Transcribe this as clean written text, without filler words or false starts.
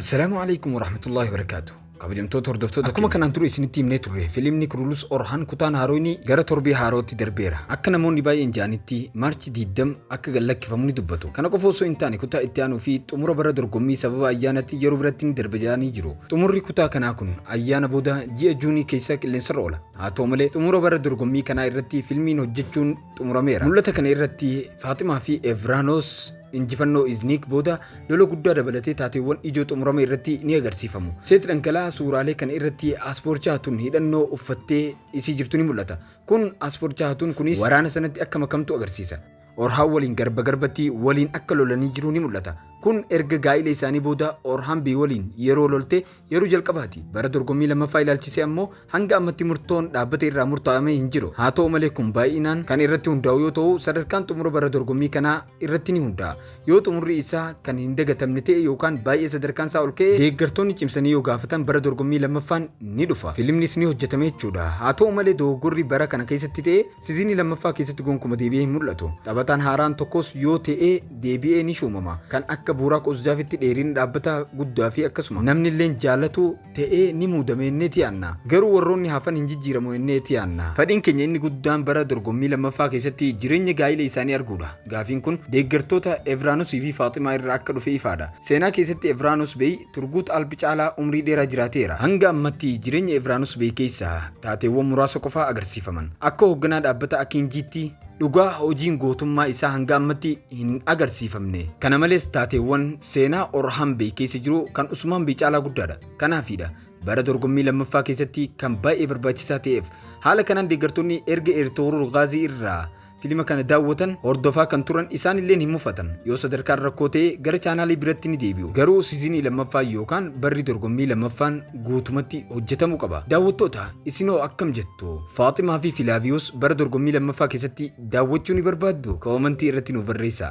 Assalaamu alaikum warahmatullahi wabarakaatu. Kabajamtoota hordoftoota, akkuma kanaan dura isinitti himnee turre, filimni Kurulus Orhan kutaan haaroyni gara torbii haarootti darbeera. Akka namoonni baay'een ja'anitti March 20 akka gad lakkifamu ni dubbatu. Kana qofa osoo hin taane, kutaa itti aanuu fi xumura bara dorgommii sababa ayyaanatti yeroo biratti ni darba jedhanii jiru. Xumurri kutaa kanaa kun ayyaana booda ji'a Juunii keessa qilleensarra oola. Haa ta'u malee, xumura bara dorgommii kanaa irratti filmiin hojjechuun xumurameera. Mul'ata kana irratti Faaximaa fi Evraanoos injifannoo Izniik booda lola guddaa dabalatee taateewwan ijoo xumurama irratti ni agarsiifamu. Seet dhangala'aa suuraalee kana irratti Aspoorchaa tun hidhannoo uffattee isii jirtu ni mul'ata. Kun Aspoorchaa tun kunis waraana sanatti akka makamtu agarsiisa. Orhaan waliin garba garbatti waliin akka lolanii jiru ni mul'ata. Kun erga gaa'ila isaanii booda Orhaan Bey waliin yeroo lolte yeroo jalqabaati. Bara dorgommii lammaffaa ilaalchisee ammoo hanga ammatti murtoon dhaabbata irraa murtaa'ame hin jiru. Haa ta'u malee, kun baay'inaan kan irratti hundaa'u yoo ta'u, sadarkaan xumura bara dorgommii kanaa irratti ni hundaa'a. Yoo xumurri isaa kan hin dagatamne ta'e yookaan baay'ee sadarkaan isaa ol ka'e, deeggartoonni cimsanii yoo gaafatan bara dorgommii lammaffaan ni dhufa. Filimnis ni hojjetame jechuudha. Haa ta'u malee, dogoggorri bara kana keessatti ta'e siziinii lammaffaa keessatti gonkuma deebi'ee hin mul'atu. Taphataan haaraan tokkos yoo ta'e deebi'ee ni shuumama. Kan akka Buuraak Ozjaafitti dheerina dhaabbataa guddaa fi akkasuma namni illeen jaalatu ta'ee ni muudame jenneeti yaadna. Garuu warroonni hafan hin jijjiiramu jenneeti yaadna. Fedhiin keenya inni guddaan bara dorgommii lammaffaa keessatti jireenya gaa'ila isaanii arguudha. Gaafiin kun deeggartoota Evraanus fi Faaximaa irraa akka dhufe ifaadha. Seenaa keessatti Evraanus Bey Turguut Alp caalaa umrii dheeraa jiraateera. Hanga ammatti jireenya Evraanus Bey keessaa taateewwan muraasa qofaa agarsiifaman. Akka hoogganaa dhaabbata Akinjiitti dhugaa hojiin gootummaa isaa hanga ammatti hin agarsiifamne. Kana malees, taateewwan seenaa Orhan Bey keessa jiru kan Usmaan Bey caalaa guddaadha. Kanaafiidha bara dorgommii lammaffaa keessatti kan baay'ee barbaachisaa ta'eef. Haala kanaan deeggartoonni erga Ertugrul Gaazii irraa filima kana daawwatan hordofaa kan turan isaan illeen hin mufatan. Yoo sadarkaan rakkoo ta'e gara chaanaalii biratti ni deebi'u. Garuu sizinii lammaffaa yookaan barri dorgommii lammaffaan guutumatti hojjetamuu qaba. Daawwattoota, isinoo akkam jettu? Faaximaa fi Filaaviyus bara dorgommii lammaffaa keessatti daawwachuu ni barbaaddu? Koomantii irratti nuuf barreessaa.